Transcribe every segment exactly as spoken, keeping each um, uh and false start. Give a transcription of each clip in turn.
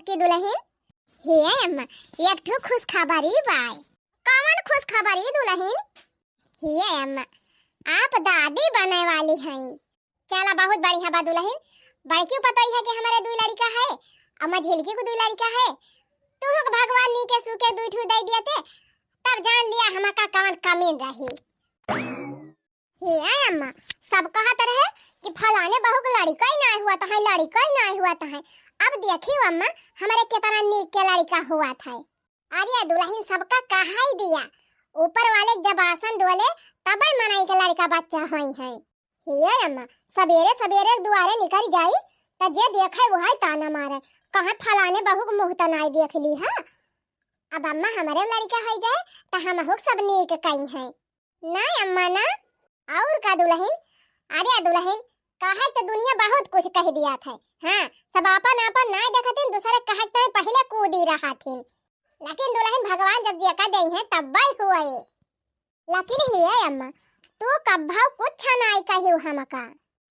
बड़की दुलहिन। हे अम्मा, एक ठो खुशखबरी बाय। कवन खुशखबरी दुलहिन? हे अम्मा, आप दादी बने वाली हईं। चला, बहुत बढ़िया बा दुलहिन। बड़की पतोहिया के हमरे दुइ लड़िका है, अउ मझिलकी को दुइ लड़िका है। तुहूँ के भगवान नीके सूके दुइ ठो दइ दिया थे, तब जान लिया हमका कवन कमी रही। हे अम्मा, सब कहत रहे कि फलाने बहू के लड़िका ही नाहीं हुआ त है, लड़िका ही नाहीं हुआ त है। अब देखियो अम्मा, हमरे केतना नीक के लड़िका हुआ था। अरे दुलहिन, सबका कहाई दिया, ऊपर वाले जब आसन डोले, तबे मनई के लड़िका बच्चा होइहैं। हे अम्मा, सबेरे सबेरे दुआरे निकल जाई, त जे देखे वही ताना मारे, कहाँ फलाने बहू के मुँह त नाई देख ली है। अब अम्मा हमरे लड़िका होइ जाए, त हमहू के सब नीक कइहैं। नाई अम्मा ना, अउर का दुलहिन? अरे दुलहिन, कहे त दुनिया बहुत कुछ कहि दिया था। हाँ, सब आपन आपन नाई देखतिन, दूसरे कहे त पहिले कूदी रहथिन। लेकिन दुलहिन, भगवान जब जेका देइहैं तब्बै हुए। लेकिन हे अम्मा, तू कब्बौ कुछ नाई कहिउ हमका।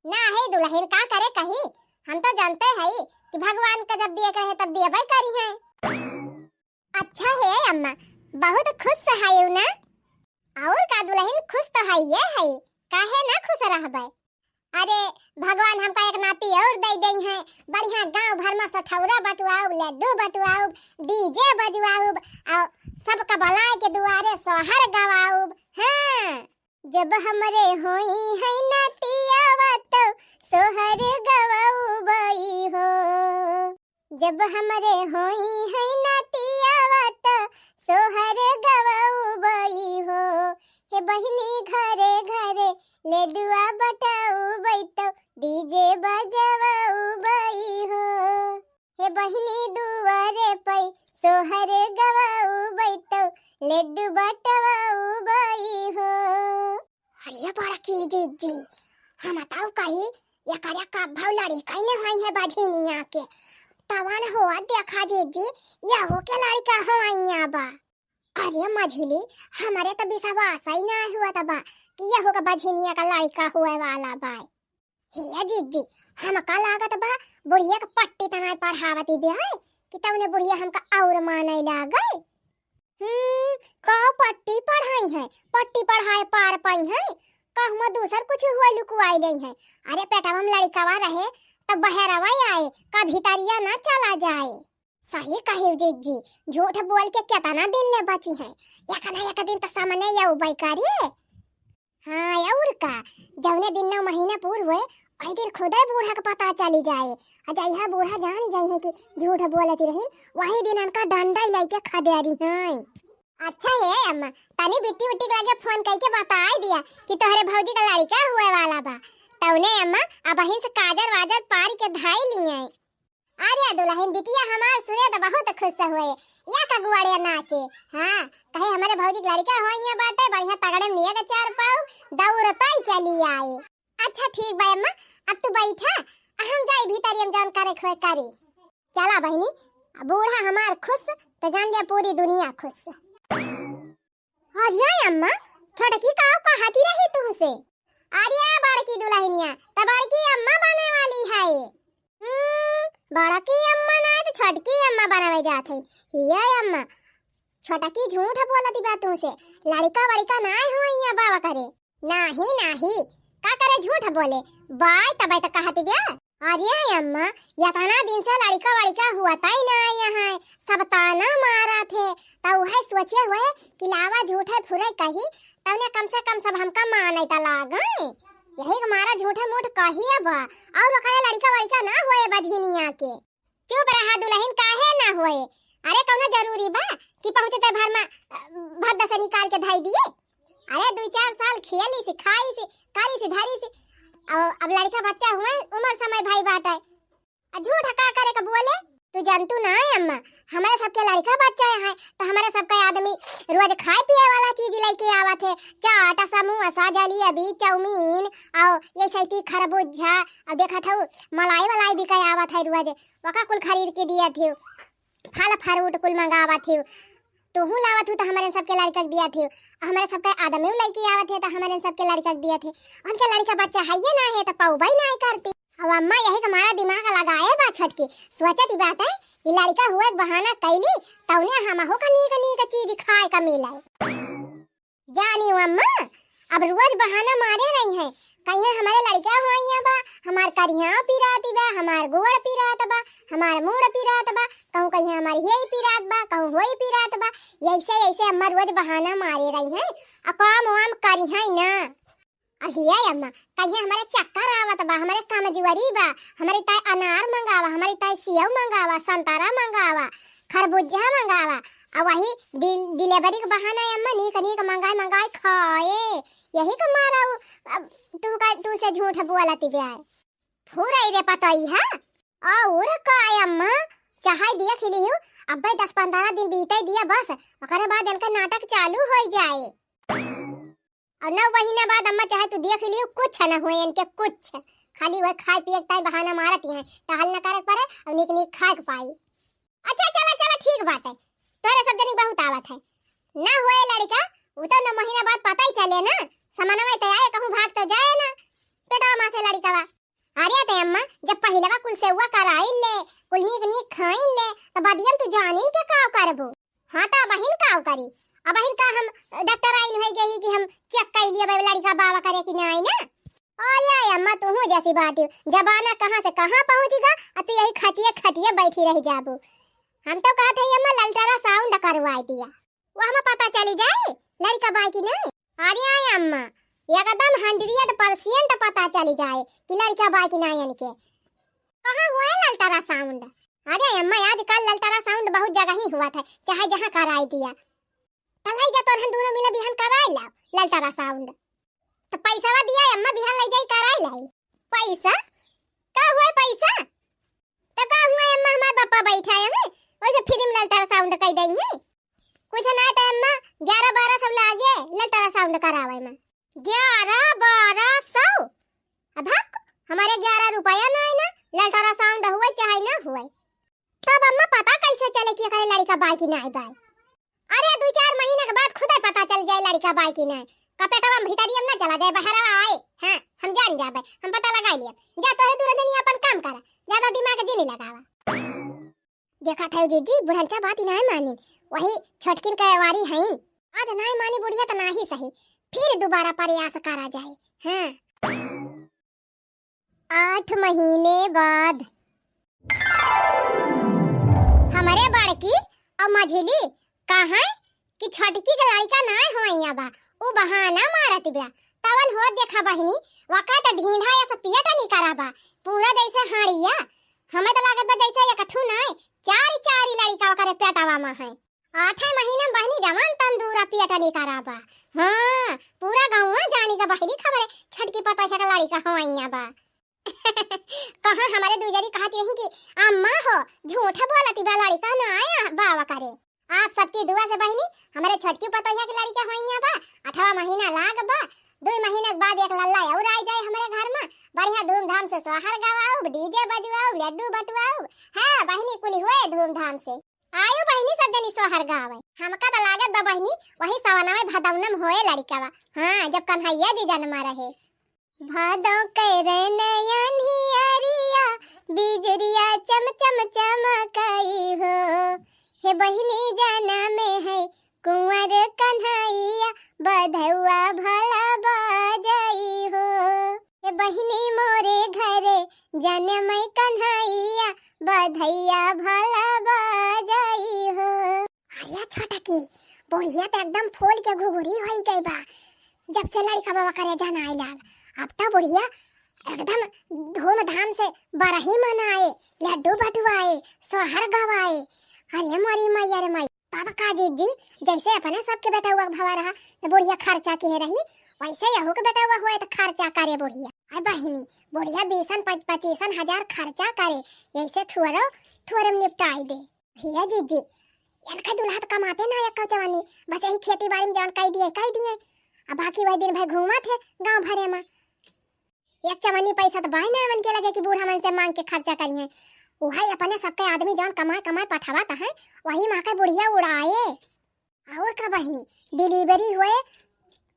ना हे दुलहिन, का करे कही, हम त जानते हई कि भगवान का जब दिए के रहे तब देबै करिहैं। अच्छा हे अम्मा, बहुत खुश हइउ ना? अउर का दुलहिन, खुश त हइये हई, काहे ना खुश रहबै? अरे, भगवान हमका एक नाती अउर दइ देइहैं, बढ़िया गाँव भर मा सठौरा बटवाउब, लड्डू बटवाउब, DJ बजवाउब, अउ सबका बलाइ के दुआरे सोहर गवाउब। हाँ, जब हमरे होइहैं नतियावा तउ सोहर गवाउबइ हो। जब हमरे होइहैं नतियावा त सोहर गवाउबइ हो। हे बहिनी घरे घरे लड्डुआ बटाउबइ तउ DJ बजवाउबइ हो। हे बहिनी दुआरे पइ सोहर गवाउबइ तउ लड्डू बटवाउबइ हो। अरे बड़की जिज्जी, हम तउ कही, एकरे कब्बौ लड़िका ही न होइहैं बझिनिया के। तवन हो देखा जिज्जी, यहू के लड़िका होइया बा। अरे मझिली, हमरे त विश्वास ही ना हुआ त बा कि यहू के बझिनिया का लड़िका हुए वाला बा। हे जिज्जी, हमका लागत बा बुढ़िया के पट्टी त नाई पढ़ावती बे है कि तउने बुढ़िया हमका अउर मानै लागै। हम्म, का पट्टी पढ़ाइहैं, पट्टी पढ़ाए पार पइहैं, कहूँ दूसर कुछ हुआ लुकुआई लेइहैं। अरे पेटवा मा लड़िकवा रहे, त बहरवा आए, का भितरिया ना चला जाए। सही कहिउ जिज्जी, झूठ बोल के केतना दिन ले बचिहैं, एक ना एक दिन त सामने अउबै करी। हाँ, अउर का, जउने दिन नौ महीना पूर हुए, वही दिन खुदै बूढ़ा के पता चली जाए। अ जइहा बूढ़ा जानी जइहैं कि झूठ बोलती रहिन, वही दिन उनका डंडा लइके खदेरिहैं। अच्छा हे अम्मा, तनी बिट्टी उट्टी के लगे फोन कइके बताइ दिया कि तोहरे भौजी का लड़िका हुए वाला बा। तउने अम्मा अबहिन से काजर वाजर पारि के धइ लिहैं। अरे दुलहिन, बिटिया हमार सुने त बहुत खुश हुए, या का गुआड़िया नाचे। हाँ, कहे हमरे भौजी के लड़िका होइया बाटे, बढ़िया तगड़े में लिए के चार पाऊ दौड़ता ही चली आए। अच्छा ठीक बा अम्मा, अब तू बैठा, हम जाई भीतरी, हम जौन करे खोए करी। चला बहिनी, बूढ़ा हमार खुश त जान लिया पूरी दुनिया खुश। अरे अम्मा, छोटकी का कहती रही तुहसे? अरे बड़की दुलहिनिया, त बड़की अम्मा बने वाली है। हम्म, बड़की अम्मा ना त छोटकी अम्मा बनावे जात है। हिया अम्मा, छोटकी झूठ बोलती बा तुहसे, लड़िका वड़िका नाय होइया बाबा करे। नाही नाही, का करे झूठ बोले, बाय तबै त कहती बा। अरे अम्मा, यतना दिन से लड़िका वड़िका हुअतै नाय है, सब ताना मारत है, त उहै सोचे हुए कि लावा झूठै फुरै कही, तउने कम से कम सब हमका मानै त लागै। यही के मारा झूठै मूठ कही अब, अउर ओकरे लड़िका वड़िका ना होए बझिनिया के। चुप रहा दुलहिन, काहे ना होए? अरे कौनो जरूरी बा कि पहुँचते भर मा, अ, भद्दा से निकाल के धई दिए? अरे दुइ चार साल खियलिस, खाइस, करिस, धरिस। अउ अब लड़िका बच्चा हुए, उमर समय भई बाटै। अ झूठ का करे का बोले? तू जनतू ना है अम्मा, हमरे सबके लड़िका बच्चा है, त हमरे सबके आदमी रोज खाए पिए वाला चीज लइके आवत है, चाट, समोसा, जलेबी, चाउमीन, अउ ये सैती खरबूजा, अउ देखत हऊ मलाई वलाई बिकै आवत है रोज, वका कुल खरीद के दियत है। फल फ्रूट कुल मंगावत हिउ, तुहू लावत हू त हमरे सबके लड़िका के दियत हिउ, हमरे सबके आदमी लइके आवत है त हमरे सबके लड़िका के दियत है। उनके लड़िका बच्चा हइये ना है त पौबई ना करती। अब अम्मा यही का मारा दिमाग लगाए बा छोटकी, सोचत ही बाटे, ई लड़िका हुए के बहाना कैली, तौने हमहू का नीक नीक चीज खाए का मिले। जानी हो अम्मा, अब रोज बहाना मारे रही है, कहिए हमारे लड़िका हुआइया बा, हमार करिहा पिरात बा, हमार गोड़ पिरात बा, हमार मूड़ पिरात बा, कहूँ कहिए हमार हियई पिरात बा, कहूँ होई पिरात बा। यैसे यैसे अम्मा रोज बहाना मारे रही है, आ काम वाम करिहा ही ना। अहिए अम्मा, कहिए हमारे चक्कर आवत बा, हमारे कमजोरी बा, हमारे ताई अनार मंगावा, हमारे ताई सेव मंगावा, संतरा मंगावा, खरबूजा मंगावा, आ वही डिल-, डिलीवरी के बहाना अम्मा नीक नीक मंगाई मंगाई खाए। यही का मारा उ, अब तू का, तू से झूठ बोलती बे आए। फुरई रे पतई है। और का अम्मा, चाहे देख लिहू, अब्बे दस पन्द्रह दिन बीते दिया बस, ओकरे बाद इनका नाटक चालू हो जाए। और नौ महीना बाद अम्मा चाहे तू देख लियो, कुछ न हुए इनके, कुछ। खाली वह खाए पिए के ताई बहाना मारत ही हैं, टहल न करे के पड़े और नीक नीक खाए के पाई। अच्छा चला चला ठीक बात है, तोरे सब जनी बहुत आवत है। ना हुए लड़िका, उ तो नौ महीना बाद पता ही चले ना, समनवा तो आए कहूँ भाग तो जाए ना, पेटवा माँ से लड़िका बा। अरे ते अम्मा, जब पहिलवा कुल सेवा कराई ले, कुल नीक नीक खाई ले, तो बदियन तू जानिन के का करबो? हाँ, तो अबहिन का करी? अबहिन का हम डॉक्टर आइन होई गई कि हम चेक कर लिए भाई लड़िका बावा करे कि नहीं ना? ओ ले अम्मा, तू हूँ जैसी बात है, जमाना कहाँ से कहाँ पहुँच गा, और तू यही खटिए खटिए बैठी रह जाबू। हम तो कहत है अम्मा, अल्ट्रासाउंड करवाई दिया, वो हमें पता चली जाए लड़िका बाई कि नहीं। अरे अम्मा, एकदम हंड्रेड परसेंट पता चली जाए कि लड़िका बाई कि नहीं इनके। कहाँ हुआ है अल्ट्रासाउंड? अरे अम्मा, आजकल अल्ट्रासाउंड बहुत जगह ही हुआ था, चाहे जहाँ कराई दिया। तो ले जा तोहन दोनों मिला बिहान कराई ला अल्ट्रासाउंड। तो पैसा दिया अम्मा, बिहान ले जाई कराई लाई। पैसा? का हुआ पैसा? तो का हुआ अम्मा, हमार पापा बैठा है, वैसे फ्री में अल्ट्रासाउंड कर देंगे। कुछ ना तो अम्मा, ग्यारह बारह सौ लागे अल्ट्रासाउंड करावे में। ग्यारह बारह सौ? अब हक, हमारे ग्यारह रुपया ना है ना, अल्ट्रासाउंड हुए चाहे ना हुए। तब अम्मा पता कैसे चले कि एकरे लड़िका बाई कि नाई बाई? अरे, दू चार महीना के बाद खुदे पता चल जाए लड़िका बाई कि नाई। कपेटवा में भीतरी अम्मा चला जाए, बहरवा आए। हाँ, हम जान जाबे, हम पता लगा लिए। जा तोरे दूर दिन अपन काम करा, ज्यादा दिमाग जिनी लगावा। देखा था जीजी, बुढ़नचा बात ही नाई मानी, वही छोटकिन के वारी हईन। आज नाई मानी बुढ़िया तो नाही सही, फिर दोबारा प्रयास करा जाए। हाँ। आठ महीने बाद। हमरे बड़की और मझिली कहाँ कि छोटकी के लड़िका नाय होइया बा, उ बहाना मारत बा। तवन हो देखा बहिनी, वका त ढींढा या से पियट निकरा बा, पूरा जैसे हाड़िया। हमें तो लागत बा जैसे एक ठू नाय, चार चार लड़िका ओकरे पेटवा में है। आठे महीना में बहिनी जवान तंदूरा पियटनी कराबा। हाँ, पूरा गौवा जानी का बहिनी खबरे छोटकी पतोहिया का लड़िका होइया बा। कहाँ हमारे दूजरी कहत रही कि अम्मा हो, झूठ बोलती बा, लड़िका ना आया बावा करे। आप सबकी दुआ से बहिनी, हमारे छोटकी पतोहिया के लड़िका होइया बा, अठवा महीना लाग बा, दो महीना के बाद एक लल्ला और आ जाए हमारे घर में, बढ़िया धूमधाम से सोहर गवाऊ, डीजे बजवाऊ, लड्डू बटवाऊ। हाँ बहिनी, कुल हुए धूमधाम से। आयो बहिनी, सब जनी सोहर गावे। हमका त लागत बा बहिनी, वही सवनवे भदौनम होए लड़िकवा। हाँ, जब कन्हैया जी जन्मा रहे। भादों के रे नयन हियरिया, बिजुरिया चम चम चमकई हो। हे बहिनी जनम है कुंवर कन्हैया, बधौआ भला बाजई हो। हे बहिनी मोरे घरे जनम कन्हैया, बधैया भला बाजई हो। अरे छोटकी, बुढ़िया तो एकदम फूल के घुघुरी होई गई बा। जब से लड़िका बाबा करे जनाए लाग, अब तो बुढ़िया एकदम धूमधाम से बरही मनाए, लड्डू बटुआए, सोहर गवाए। अरे मोरी माई, अरे माई। तब का जीजी, जैसे अपने सबके बेटउआ के भवा रहा, तो बुढ़िया खर्चा किहे रही, वैसे यहू के बेटउआ हुए तो खर्चा करे बुढ़िया। अरे बहिनी, बुढ़िया बीसन पच-, पच्चीसन हजार खर्चा करे, यैसे थोड़ो, थोड़े में निपटाई दे। हिया जीजी, इनका दूल्हा तो कमाते ना एक चवन्नी, बस यही खेती बाड़ी में जवन कई दिए, कई दिए। अब बाकी वही दिन भर घूमत है गाँव भरे में। एक चवन्नी पैसा तो बाय ना मन के लगे कि बूढ़ा मन से मांग के खर्चा करिए। उहे अपने सबके आदमी जौन कमाए कमाए पठावत है, वही माँ के बुढ़िया उड़ाए। और का बहिनी, डिलीवरी हुए,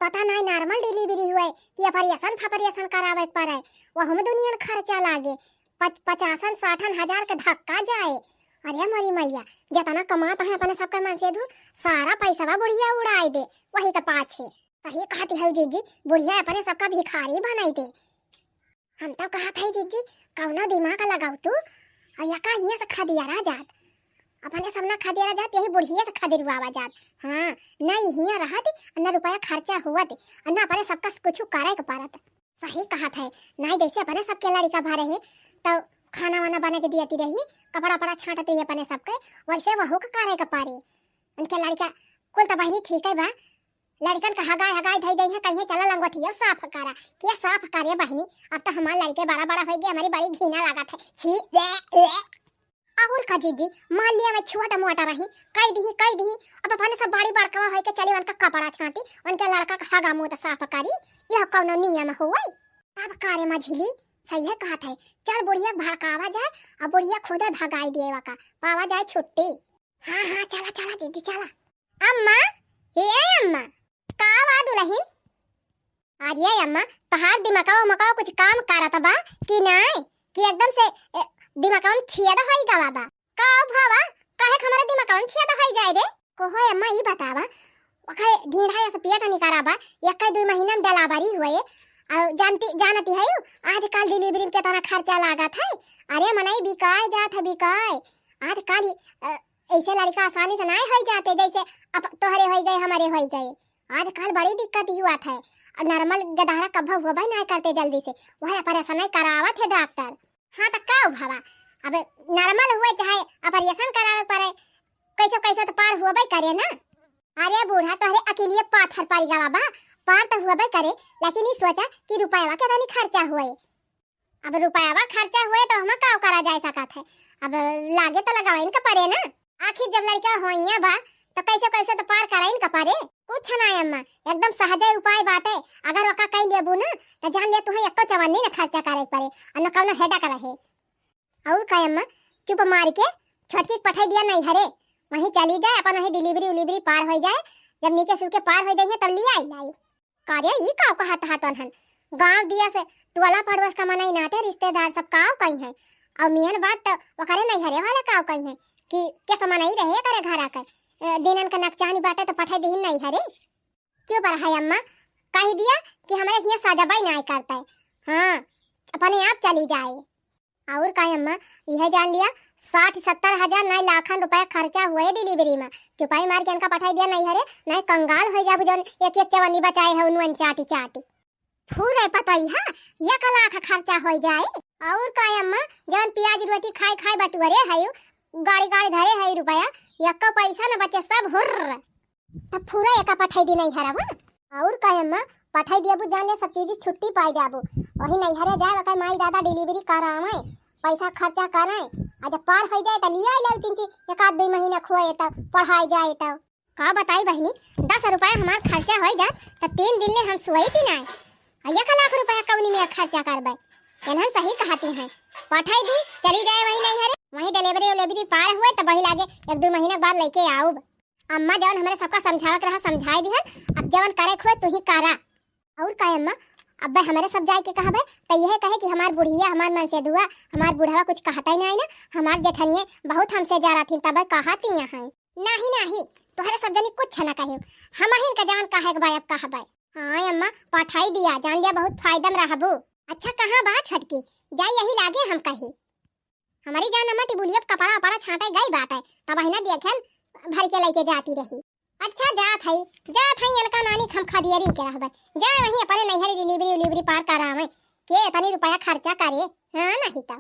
पता नाहीं normal delivery हुए कि operation फपरेशन करावे के पड़े, वहू में दुनियन खर्चा लागे, पच-, पचासन साठन हजार के धक्का जाए। अरे मोरी मैया, जितना कमात है अपने सबके मनसेधू, सारा पैसवा बुढ़िया उड़ाए दे वही के पाछे। सही कहती है जीजी, बुढ़िया अपने सबका भिखारी बनाई दे। हम तो कहत है जीजी, कौनो दिमाग लगाओ तू, और या का हियाँ से खदियारा जात, अपने सब ना खदियारा जात, यही बुढ़िया से खदिरवावा जात। हाँ, न हियाँ रहत, न रुपया खर्चा हुवत, और न अपने सबका कुछ करे के परत। सही कहत है, नाहीं जैसे अपने सबके लड़िका भरे है, तो खाना वाना बना के दियती रही, कपड़ा वपड़ा छांटत रही अपने सबके, वैसे वहू के करे के परे। उनके लड़िका कुल तो बहिनी ठीक है बा, लड़िकन का हगाई हगाई धई दई है, कहिए चला लंगोटिया साफ करा, के साफ करे बहिनी, अब तो हमार लड़िके बड़ा बड़ा होइ गए, हमारी बड़ी घिना लागत है, छी, ले, ले। और का जीजी, मान लिया मैं छोटा मोटा रही, कई दिही, कई दिही, अब अपने सब बड़ी बड़कवा होई के चली उनका कपड़ा छांटी, उनके लड़का का हगा मूत साफ करी, यह कौनो नियम हुए? तब का रे मझिली, सही है कहत है, चल बुढ़िया के भड़कावा जाए, और बुढ़िया खुदे भगाई दिए वका, पावा जाए छुट्टी। हाँ, हाँ, चला, चला जीजी, चला। अम्मा, हे अम्मा, का बा दुलहिन? अरे अम्मा, तोहार दिमकवा उमकवा कुछ काम करत बा कि नाहीं? कि एकदम से, ए, दिमकवा में छेद होई गवा बा? का भवा, काहे के हमारे दिमकवा में छेद होई जाए रे? कहो अम्मा, ई बतावा, ओखे ढीढ़ा या से पेट निकारा बा, एक दुई महीना में डिलीवरी हुए, और जानती, जानती है यू, आजकल delivery में कितना खर्चा लागत है। अरे मनई बिकाए जात है, बिकाए। आजकल, अ, ऐसे लड़िका आसानी से नाहीं होई जाते, जैसे अब तोहरे होई गए, हमारे होई गए। आजकल बड़ी दिक्कत ही हुआ था, और normal गदहरा कब्बो हुआ भाई नाहीं करते जल्दी से, वह operation ही करावत है डॉक्टर। हाँ तो का भवा, अब normal हुए चाहे operation करावे पड़े, कैसे कैसे तो पार हुआ भाई करे ना। अरे बूढ़ा, तोहरे अकेलिए पाथर पड़ गवा बा, पार तो हुआ भाई करे, लेकिन ई सोचा कि रुपया के तनी खर्चा हुए। अब रुपयावा खर्चा हुए तो हम का करा जाए सकत है, अब लागे तो लगावे इनका परे ना। आखिर जब लड़िका होइया बा तो कैसे कैसे तो पार करा इनका परे। कुछ ना अम्मा, एकदम सहजे उपाय बाटे, अगर ओका कई लेबू ना तो जान ले तुहे एको चवन्नी ना खर्चा करे के परे और न कौनो हेडक रहे। और का अम्मा, चुप मार के छोटकी के पठाई दिया नैहरे, वहीं चली जाए, अपन वहीं delivery उलीवरी पार होई जाए, जब नीके सूके पार होई जाइए तब लिया आई लाई। का रे, ई काव कहत हा तोन्हन? गाँव दिया से टोला पड़ोस का मनई नाते रिश्तेदार सब काव कही हैं? और मेन बात तो ओकरे नैहरे वाले काव कही हैं कि के समनई रहे करे घरा के, ए, दिनन के नकचानी बाटे तो पठाई दिहिन नैहरे। चुप रहा अम्मा, कही दिया कि हमरे हियाँ सजबई नाय करते। हाँ, अपने आप चली जाए। और का अम्मा, यह जान लिया, साठ सत्तर हजार नाय लाखन रुपया खर्चा हुए delivery में। चुपाई मार के इनका पठाई दिया नैहरे, नाय कंगाल हो जाबू जौन एक एक चवन्नी बचाए है उनवन चाटी चाटी। फूरे पतई है, एक लाख खर्चा हो जाए। और का अम्मा, जौन प्याज रोटी खाए खाए बटुअरे है, गाड़ी गाड़ी धरे है रुपया, एको पैसा न बचे, सब हुर्र। तब फूरा एका पठाई दी नैहरवा। और का अम्मा, पठाई दियबू जान ले सब चीज छुट्टी पाई जाबू। वही नैहरे जाए, ओकर माई दादा delivery करावे, पैसा खर्चा करे, आ जब पार हो जाए तो लिया ले तीन चीज, एक आध दो महीना खोए तो पढ़ाई जाए तो। का बताई बहिनी, दस रुपया हमार खर्चा हो जात तो तीन दिन ले हम सोई थी ना। आ एक लाख रुपया कौनी में खर्चा करबे? एनहन सही कहती हैं, पठाई दी, चली जाए वही नैहरे, वही delivery उलेवरी पार हुए तो वही लागे एक दो महीना बाद लेके आऊब। अम्मा जवन हमरे सबका समझावे के रहा समझाई दिहन, अब जवन करे के होए तू ही करा। और का अम्मा, अब्बे हमरे सब जाए के कहबे, त यह कहे कि हमार बुढ़िया, हमार मनसेधुआ, हमार बुढ़वा कुछ कहता ही नहीं ना, हमार जेठनिए बहुत हमसे जा रही तबे कहती हैं। नहीं, नहीं, तोहरे सब जनी कुछ ना कहे, हम हिन का जवन कहे के बा अब कहबे। हाँ अम्मा, पठाई दिया, जान लिया बहुत फायदा में रहबू। अच्छा, कहाँ बा छोटकी? जाई यही लागे हम कही। हमारी जान अम्मा टिबुलिया पे कपड़ा वपड़ा छांटे गई बाटे, तब अहिना देखेन भर के लेके जाती रही। अच्छा जात हई, जात हई, इनका नानी खम खदियरी के रहबे, जा वहीं अपने नैहर delivery उलीवरी पार करावे, के इतनी रुपया खर्चा करे, हाँ नहीं तो।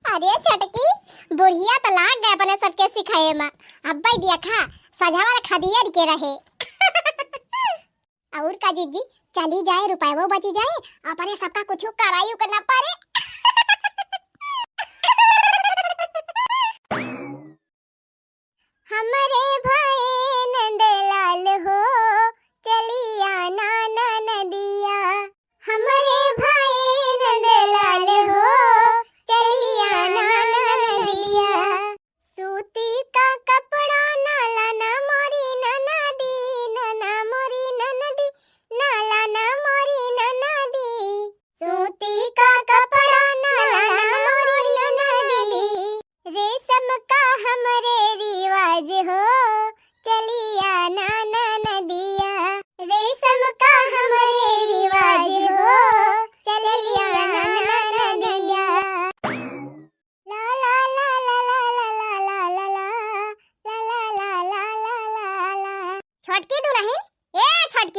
अरे छोटकी, बुढ़िया तो लाग गए अपने सबके सिखाए में, अब्बे देखा सझावल खदियर के रहे। और का जीजी, चली जाए, रुपयो बची जाए, अपने सबका कुछ कराई के ना परे। हमरे भाई नंदलाल हो, चलिया ना ननदिया। हमरे भाई नंदलाल हो, चलिया ना ननदिया। सूती का कपड़ा ना लाना मोरी ननदी, नना मोरी ननदी।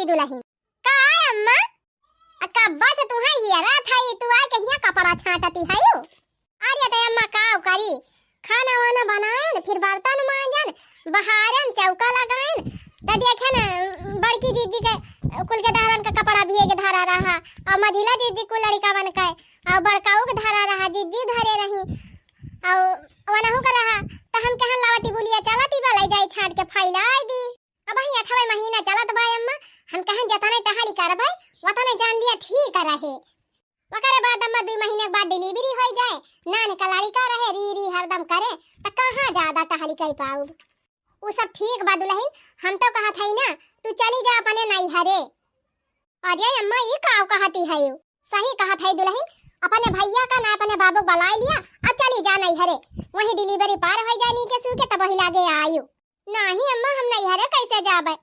दुलहिन। का अम्मा? आ कब्बा से तुहैं हियरा थाई, तू आइके हियाँ कपड़ा छाँटति हयू? अरे त अम्मा काव करी, खाना वाना बनाएन, फिर बर्तन माँजन, बहारेन, चौका लगाएन, त देखेन बड़की जिज्जी के कुल के दहरन के कपड़ा भिएके धरा रहा, अउर मझिला जिज्जी कुल लड़िकवन के, अउर बड़काऊ के धरा रहा, जिज्जी धरे रही, अउर वनहू के रहा, त हम कहन लावा टिबुलिया चला टिबा लइ जाई छाँट के फैलाइ दी। अबहीं अठवे महीना चलत बा अम्मा, हम कहन जतने टहली करबै, वतने जान लिया ठीक रहे। ओकरे बाद अम्मा दुइ महीने के बाद delivery होइ जाए, नान का लड़िका रहे, री री हरदम करे, त कहाँ जादा टहली कइ पाउब? उ सब ठीक बा दुलहिन, हम तउ कहत हई ना, तू चली जा अपने नैहरे। अरे अम्मा, ई काव कहति हयू? सही कहत हई दुलहिन, अपने भइया का ना अपने बाबू क बलाइ लिया, अब चली जा नैहरे, वहीं delivery पार होइ जाए नीके सूके, तबही लागे आयू। नाहीं अम्मा, हम नैहरे कइसे जाबै?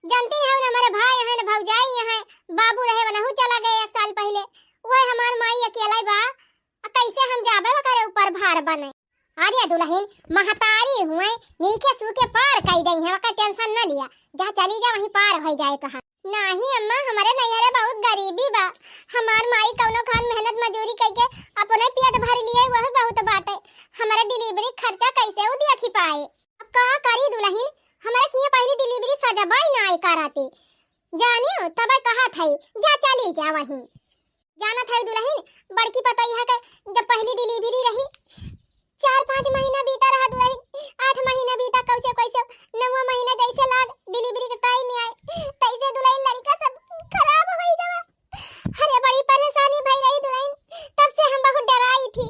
जनती हऊ ना, हमरे भाई अहैं ना, भौजाई अहैं, बाबू रहे वनहू चला गए एक साल पहिले, उहै हमार माई अकेलइ बा, आ कइसे हम जाबै ओकरे ऊपर भार बने? अरे दुलहिन, महतारी हुवैं, नीके सूके पार कइ दइहैं, ओकर tension न लिया, जहाँ चली जा वहीं पार होइ जाए तोहार। नाहीं अम्मा, हमरे नैहरे बहुत गरीबी बा, हमार माई कउनो खान मेहनत मजूरी कइके अपने पेट भर लिहे, वही बहुत बाटे, हमरे delivery क खर्चा कइसे उ देखि पाए? अब का करी दुलहिन, हमरे किहाँ पहिली delivery सजबइ नाहीं करति। जानियो, तबइ कहत हई, जा चली जा वहीं। जानत हई दुलहिन, बड़की पतोहिया के जब पहिली delivery रही, चार पाँच महीना बीता रहा दुलहिन, आठ महीना बीता, कइसे कइसे नौवा महीना जइसे लाग delivery के time आए, तइसे दुलहिन लड़िका सब खराब होइ गवा। अरे बड़ी परेशानी भई रही दुलहिन, तब से हम बहुत डराई थी।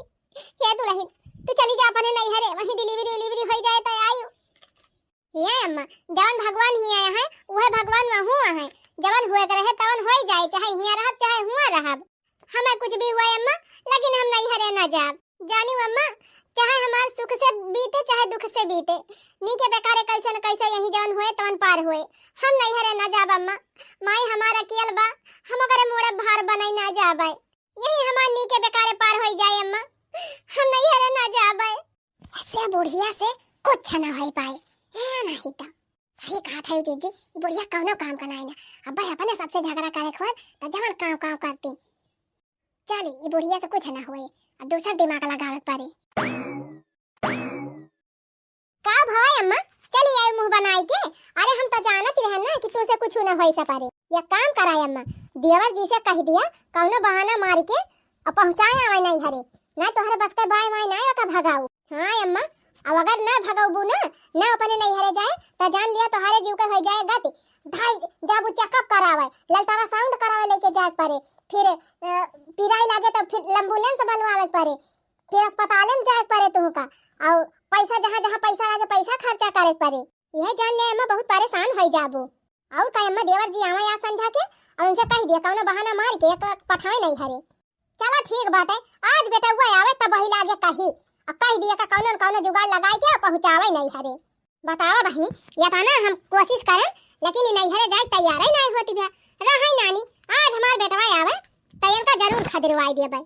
हे दुलहिन, तू चली जा अपने नैहरे, वहीं delivery उलीवरी होइ जाए त आयू। हे अम्मा, जवन भगवान हियाँ अहैं, उहै भगवान वहूँ अहैं। जवन हुए के रहे, तवन होइ जाए, चाहे हियाँ रहब, चाहे हुआँ रहब। हमें कुछ भी हुआ अम्मा, लेकिन हम नैहरे न जाब। जानिउ अम्मा, चाहे हमार सुख से बीते, चाहे दुख से बीते, नीके बेकारे कइसे न कइसे यहीं जवन हुए, तवन पार हुए। हम नैहरे न जाब अम्मा। माई हमार अकेल बा, हम ओकरे मूड़े भार बनइ न जाबै। यहीं हमार नीके बेकारे पार होइ जाए अम्मा, हम नैहरे न जाबै। ऐसे बुढ़िया से कुछ न होइ पाए। ए, नाहीं त। सही कहत हई जीजी, ई बुढ़िया कउनो काम क नाहीं ना। अब्बै अपने सबसे झगड़ा करे क होत, त जवन काँव काँव करती। चली, ई बुढ़िया से कुछ न होए, अब दूसर दिमाग लगावे क पड़ी। का भय अम्मा, चली आए मुँह बनाइ के? अरे हम त जानत रहन ना कि तुमसे कुछ न होइ सपारे। एक काम कराए अम्मा, देवर जी से कहि दिया, कउनो बहाना मारि के अउ पहुँचाए आवै नैहरे, ना तोहरे बस के बाय वाय ना ओका भगाऊ। हाँ अम्मा, अब अगर ना भगउबू ना, ना अपने नैहरे जाए, त जान लिया तोहरे जीव के होइ जाए गति। धाई जाबू checkup करावै, ultrasound करावै लइके जाए क परे, फिर, अ, पिराई लागे त फिर ambulance बलवावै क परे, फिर अस्पताले में जाए क परे तुहका, अउ पैसा जहाँ जहाँ पैसा लागे पैसा खर्चा करे क परे। इहै जान ले अम्मा बहुत परेशान होइ जाबू। अउर का अम्मा, देवर जी आवै आज संझा के, अउ उनसे कहि दिया कउनो बहाना मारि के एक पठावै नैहरे। चला ठीक बाटे, आज बेटउआ आवै तबही लागे कही, अउ कहि दिया का कउनो न कउनो जुगाड़ लगाइ के पहुँचावै नैहरे। बतावा बहिनी, यतना हम कोसिस करन, लेकिन ई नैहरे जाए क तैयारै नाहीं होत बिया। रहै नानी, आज हमार बेटवा आवै, त इनका जरूर खदिरवाइ देबै।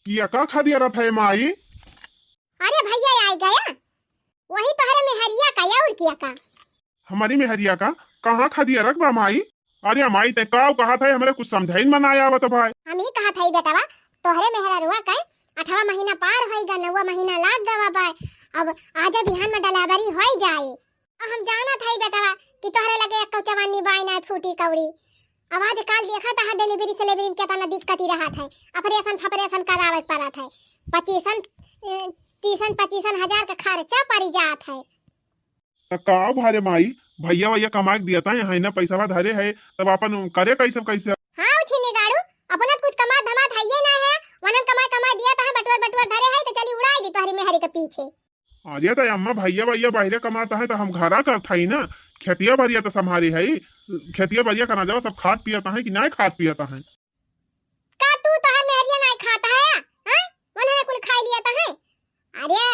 किया का खदियारत है माई? अरे भइया आइ गया, वही तोहरे मेहरिया का, अउर किया का? हमरी मेहरिया का? कहाँ खदियारत बा माई? अरे माई, तैं काव कहत है, हमरे कुछ समझइन म नाहीं आवत भाई। हम ई कहत हई बेटवा, तोहरे मेहररुआ के अठवा महीना पार होइ गा, नौवा महीना लाग गवा बाय। अब आजे बिहान में डलाबरी होइ जाए। अब हम जानत हई बेटवा कि तोहरे लगे एक्कउ चवन्नी बाय नाहीं फूटी कौड़ी। अब आजकाल देखत है delivery सिलेवरी में केतना दिक्कती रहत है, operation फपरेशन करावे के परत है, पच्चीसन, ए, तीसन पच्चीसन हजार का खर्चा परि जात है। त का भा रे माई, भइया वइया कमाइ के दियत हैं, है ना पैसवा धरे है, तब आपन करे कइसे कइसे? हाँ, उ छिन्नी गाड़ू, अपना त कुछ कमात धमात हइये नाहीं है, वनन कमाइ कमाइ दियत हैं, बटुअर बटुअर धरे है, त चली उड़ाइ दी तोहरी मेहरी के पीछे। अरे त अम्मा, भइया वइया बहिरे कमात हैं, त हम घरा करत हई ना, खेतिया बरिया त सम्हारी है, खेतिया बरिया का नजवा सब खात पियत हैं कि नाहीं खात पियत हैं? का तू तोहार मेहरिया नाहीं खात है, हाँ? उन्हने कुल खाइ लियत हैं। अरे,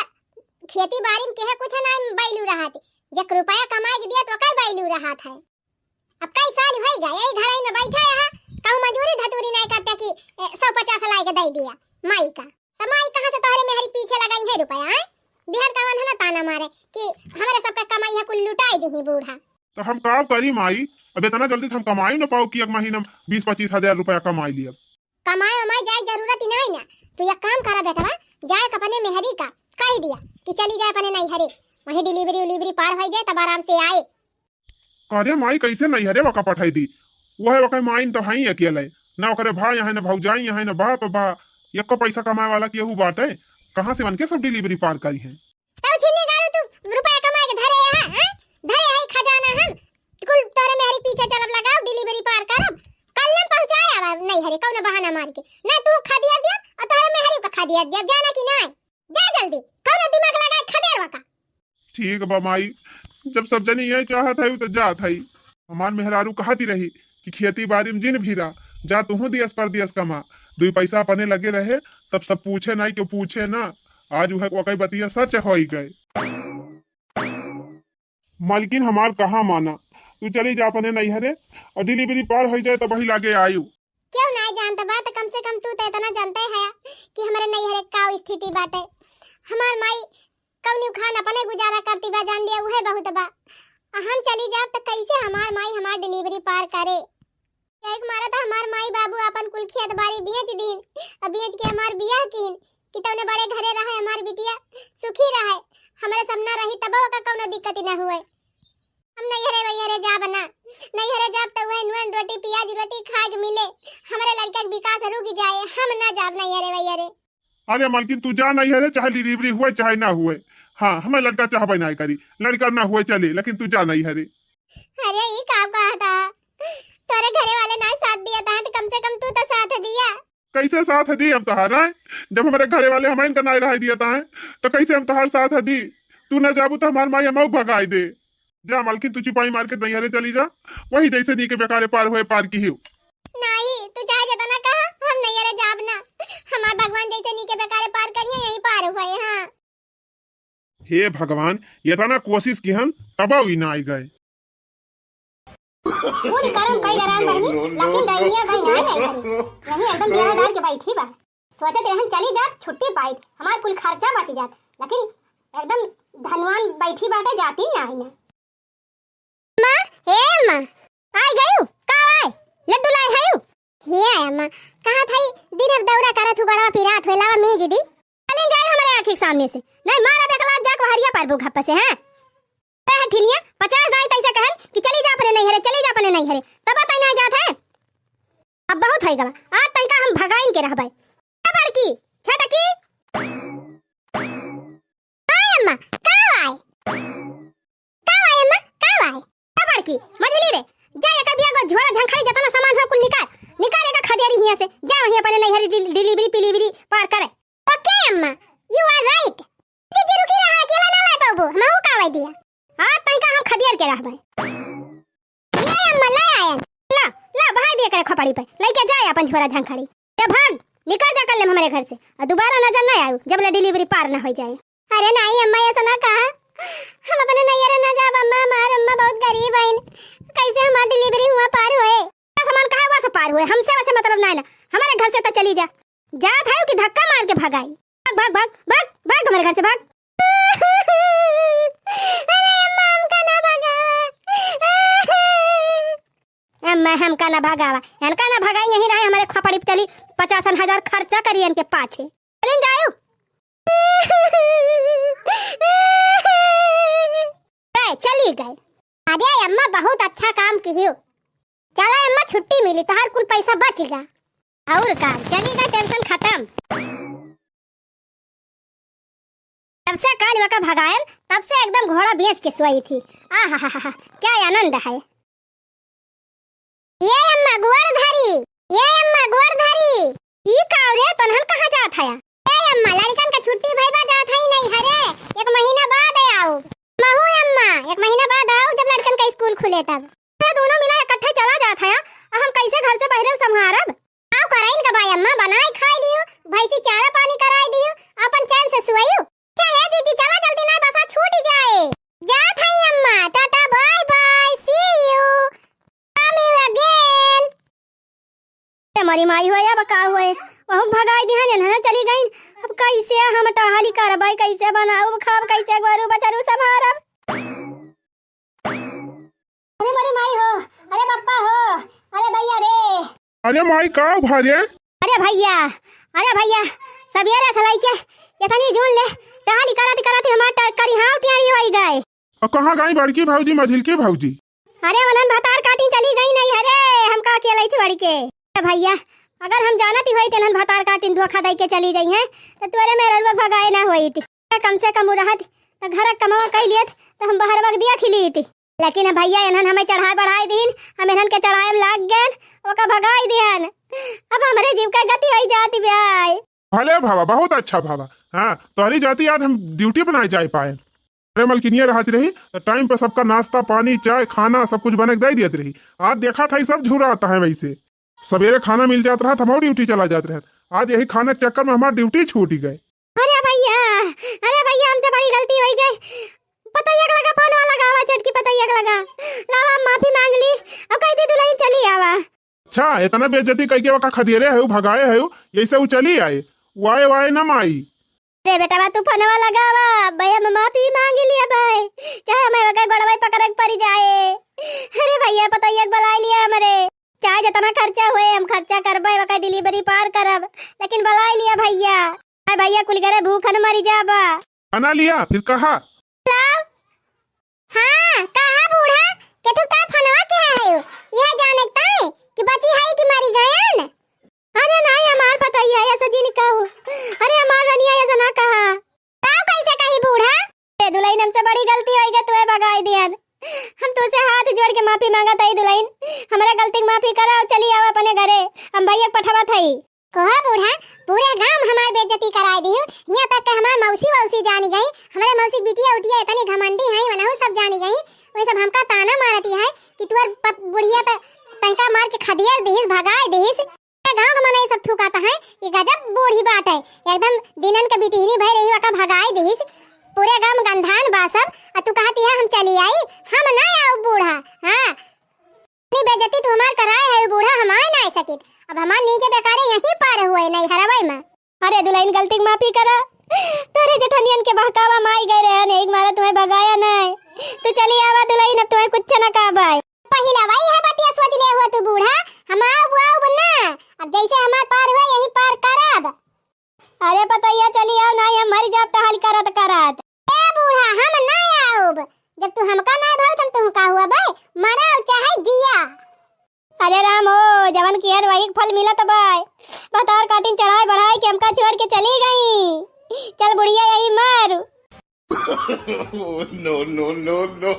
खेती बारी में केहे कुछ नाहीं बैलू रहत, जे रुपया कमाइ के दियत, ओकै बैलू रहत है। अब कई साल होइ गए, यही घर में बैठा है, कहूँ मजूरी धतूरी नाहीं करते कि, ए, सौ पचास लाइ के दइ दिया माई का। त माई कहाँ से तोहरे मेहरी पीछे लगाई है रुपया, हैं? बिहान का वनहना ताना मारे कि हमरे सबका कमाई है कुल लुटाइ दिही बूढ़ा। तो हम का करी माई, अब इतना जल्दी तो हम कमाई न पाऊ कि एक महीना में बीस पच्चीस हजार रुपया कमाई लियब। कमाए उमाए जाए जरूरत ही नहीं ना। तू एक काम करा बेटवा, जाए के अपने मेहरी का कह दिया कि चली जाए अपने नैहरे, वहीं डिलीवरी उलीवरी पार हो जाए तब आराम से आए। करे माई, कैसे नैहरे वका पठाई दी? वह वका माई तो हई अकेले, ना ओकरे भाई यहाँ, ना भौजाई यहाँ, ना बाप बा, एको पैसा कमाए वाला केहू बाटे, कहाँ से उनके सब डिलीवरी पार करी है? तब छिन्नी गाड़ू तू रुपया कमाए के धरे है, हैं? धरे है खजाना हम। कुल तोहरे मेहरी पीछे चलब लगाओ, डिलीवरी पार करब। कल हम पहुँचाए आवा नैहरे कौनो बहाना मार के। ना तू खदिया दिया और तोहरे मेहरी का खदिया दिया, जाना कि ना? जा जल्दी, कौनो दिमाग लगाए खदेरवा का। ठीक बा माई, जब सब जनी यही चाहत है तो जात है। हमार मेहरारू कहती रही कि खेती बाड़ी में जिन भीरा, जा तुहूँ दियस परदेस कमा, दुई पैसा अपने लगे रहे, तब सब पूछे नाई, क्यों पूछे ना। आज वह वकई बतिया सच होई गए। मालकिन हमार कहाँ माना, तू चली जा अपने नैहरे और डिलीवरी पार हो जाए तब वही लागे आयु। क्यों नाई जानत बा, तो कम से कम तू तो इतना जानते है कि हमारे नैहरे का स्थिति बाटे। हमार माई कौनी खान अपने गुजारा करती बा, जान लिया उहे बहुत बा। आ हम चली जाब तो कैसे हमार माई हमार डिलीवरी पार करे? एक मारा तो हमार माई बाबू अपन कुल खेत बाड़ी बेच दीन, अब बेच के हमार बियाह कीन कि तौने बड़े घरे रहे हमार बिटिया, सुखी रहे, हमारे सामना रही तब ओका कौनो दिक्कत न हुए। हम नैहरे वैहरे जाब ना, नैहरे जाब तो वह नून रोटी पियाज रोटी खाए के मिले, हमारे लड़का के विकास रुक जाए, हम ना जाब नैहरे वैहरे। अरे मालकिन, तू जा नैहरे, चाहे डिलीवरी हुए चाहे ना हुए। हाँ, हमें लड़का चाहबे ना करी, लड़का ना हुए चले, लेकिन तू जा नैहरे। अरे, ई का कहता? तोरे घरे वाले ना साथ दिया था, तो कम से कम तू तो साथ दिया। कैसे साथ दी हम तोहार, हैं? जब हमारे घरे वाले हमें इनका ना रह दिया था, तो कैसे हम तोहार साथ दी? तू ना जाबू तो हमार माई हमऊ भगाई दे। जा मालकिन, तू चिपाई मार के नैहरे चली जा, वही जैसे नीके बेकारे पार हुए पार की ही। नहीं, तू चाहे जितना कहा, हम नैहरे जाब ना। हमार भगवान जैसे नीके बेकारे पार करिए, यही पार हुए। हाँ। हे भगवान, इतना कोशिश किहन, तबो ई ना आई गए। पूरी करम कई डरान बहनी, लेकिन डाइनिया गई ना आई करी। यही एकदम बेरा डाल के बैठी बा। सोचत रहन चली जात, छुट्टी पाई, हमार कुल खर्चा बच जात, लेकिन एकदम धनवान बैठी बाटे, जाती ना आई ना। अम्मा, ए अम्मा, आई गयू? का आए? लड्डू लाए हयू? हे अम्मा, कहा था दिन भर दौरा करत हूँ, गोड़वा पिरात हुए, लावा मीज दी। चलिन जाए हमारे आँखी के सामने से, नहीं मारा बेकलात जाक वहरिया पर भूखा पसे, हैं? ए हठिनिया, पचास दाई तैसे कहन कि चली जा अपने नैहरे, चली जा अपने नैहरे, तब तै ना जात है। अब बहुत है गवा, आज तैका हम भगाइन के रहबै। ए बड़की, छटकी। आय अम्मा, का आय? का आय अम्मा, का आय? ए बड़की, मझली रे, जा एकर बिया को झोरा झंखड़ी जतना सामान हो कुल निकाल, निकाल एकर खदेरी हियाँ से, जा वहीं अपने नैहरी डिल-, डिलीवरी पिलीवरी पार करे। Okay अम्मा, you are right। जीजी रुकी रहा, अकेला ना लाए पाबो, हमहू का आवाई दिया। हाँ, तैका हम खदेर के रहबै। ले अम्मा, ले आयन। ला, ला, बहाई दे करे खोपड़ी पे। लइके जाए अपन झोरा झंखड़ी। ए भाग, निकर जा कर ले हमरे घर से। और दोबारा नजर ना आयू, जब ले डिलीवरी पार ना हो जाए। अरे नहीं अम्मा, ऐसा ना कहा। हम अपने नैहरे ना जाब अम्मा, हमार अम्मा बहुत गरीब हईन। कैसे हमार डिलीवरी हुआ पार होए? का सामान कहा हुआ से पार हुए? हमसे वैसे मतलब ना है ना। हमारे घर से तो चली जा। जात है कि धक्का मार के भगाई। भाग, भाग, भाग, भाग, भाग हमारे घर से भाग। अरे अम्मा, हमका ना भगावा। अम्मा, हमका ना भगावा, इनका ना भगाई, यहीं रहे हमारे खोपड़ी पे चली, पचासन हजार खर्चा करी इनके पाछे। चलिन जायू। गए, चली गए। अरे अम्मा, बहुत अच्छा काम किहियो। चला अम्मा, छुट्टी मिली, तोहार कुल पैसा बच गया। और का, चली गए, tension खत्म। जब से काल वका भगायन, तब से एकदम घोड़ा बेच के सोई थी। आहाहाहा, क्या आनंद है। ये अम्मा गोड़ धरी, ये अम्मा गोड़ धरी। ई का रे, तनहन कहाँ जात हया? ए अम्मा, लड़कन का छुट्टी भई बा, जात हई नैहरे, एक महीना बाद आउब। महू अम्मा, एक महीना बाद आउब, जब लड़कन का स्कूल खुले तब। ये दोनों मिला इकट्ठे चला जात हया, आ हम कैसे घर से बहरे संभारब? आओ करइन का बाई अम्मा, बनाई खाई लियो, भैंसी चारा पानी कराई दियो, अपन चैन से सुआइयो। चाहे जीजी चला जल्दी, ना बसा छूट जाए। जात हई अम्मा, टाटा, bye bye, see you, coming again। ए मरी माई होए, अब का होए? वहू भगाई दिहन, एनहन चली गईन। अब कैसे हम टहली करबै, कैसे बनाउब, खाब कैसे, गोरू बछरू संभारब? माई हो, अरे पप्पा हो, अरे भैया रे। अरे माई, का भा रे? अरे भैया, अरे भैया, सबेरे से लइके एतनी जून ले टहली करत करत हमार ट-, करिहाव टेढ़ी होई गए। अ कहाँ गई बड़की भौजी, मझिलकी भौजी? अरे उन्हन भतार काटिन चली गई नहीं, अरे हम का अकेले थी बड़ी के। अरे भैया, अगर हम जानत ही होई त इन्हन भतार काटिन धोखा दई के चली गई हैं, त तोरे मेहररुआ भगाए ना होई थी। कम से कम उ रहत, त घर क कमवा कई लेत, त हम बहरवा क दिया खिलीत। लेकिन भैया, इन्हन हमें चढ़ाए दीन, हम इन्हन के चढ़ाए में लाग गएन, ओका भगाई दिहन। अब हमरे जीव का गति होई जात ब्याय। भले भावा, बहुत अच्छा भावा। हाँ, तोहरी जाती आज हम ड्यूटी पर ना जाए पाए। अरे मलकिनिया रहत रही, त टाइम पर सबका नाश्ता, पानी, चाय, खाना सब कुछ बना के दे देत रही। आज देखा था, ई सब झुरात है वैसे। सबेरे खाना मिल जात रहा, त हमहू ड्यूटी चला जात रहे। आज यही खाना के चक्कर में हमार ड्यूटी छूट गए। अरे भैया, अरे भैया, हमसे बड़ी गलती होई गई। पतैया के लगा फोनवा लगावा, छोटकी पतैया के लगा। लावा, हम माफी मांग ली। अब कह दी दुलहिन चली आवा। अच्छा, इतना बेइज्जती कइके ओका खदेरे है, भगाए है, यैसे उ चली आए। उ आए, उ आए ना माई। अरे बेटवा, तू फोनवा लगावा, भैया हम माफी मांग लिया भाई। चाहे हमें ओका गोड़वा पकड़े के पड़ जाए। अरे भैया, पतैया के बुला लिया हमरे। चाहे जितना खर्चा हुए, हम खर्चा करबे, ओका डिलीवरी पार करब, लेकिन बुला लिया भैया। अरे भैया, कुल घरे भूखन मरी जाबा। बना लिया, फिर कहा? लाओ। हाँ, कहा बूढ़ा, के तू का फोनवा के है हो? यह जाने के ताई कि बची है कि मरी गयन? अरे नाई, हमार पतैया ऐसा जिन कहू। अरे हमार रनिया ऐसा ना कहा। ताऊ कैसे कही बूढ़ा? ए दुलहिन, हमसे बड़ी गलती होई गई, तुहे भगाई दियन। हम तुसे हाथ जोड़ के माफी मांगत हई दुलहिन, हमरा गलती के माफी करा और चली आवा अपने घरे। हम भैया के पठवा थई। कहा बूढ़ा, पूरे गांव में हमार बेइज्जती कराई दिहु। यहाँ तक के हमार मौसी वौसी जानी गई, हमारे मौसी के बिटिया उटिया इतनी घमंडी है, वनहु सब जानी गई। वही सब हमका ताना मारती है कि तुअर प-, बुढ़िया त तंका मार के खदियर दिहिस, भगाई दिहिस। गांव के मनई सब थूकत है कि गजब बूढ़ी बाटे, एकदम दिनन के बिटिहनी भई रही, ओका भगाई दिहिस। पूरे गांव में गंधान बा सब, आ तू कहती है हम चली आई, हम ना आऊ बूढ़ा। हाँ, इतनी बेइज्जती तू हमार कराए है बूढ़ा, हम आए ना सकित। अब हमार नीके बेकारे यहीं पार हुए नहीं हरवई में। अरे दुलहिन, गलती के माफी करा, तोरे जेठनियन के बहकावा माई गए रहे, एक मारा तुम्हें भगाया नहीं। तू चली आवा दुलहिन, अब तुम्हें कुछ ना कहबा। पहिला वही है बतिया सोच ले हुआ तू बूढ़ा, हम आऊ आऊ ना, अब जैसे हमार पार हुआ यही पार करब। अरे पतैया चली आव, नाई हम मर जाब टहल करत करत। ए बूढ़ा, हम ना आउब, जब तू हमका ना भाव, हम तुमका हुआ बे, मरा चाहे जिया। अरे राम हो, जवन किहन वही के फल मिलत बाय। भतार काटिन चढ़ाई बढ़ाई के हमका छोड़ के चली गई। चल बुढ़िया यही मर। Oh, no, no, no, no।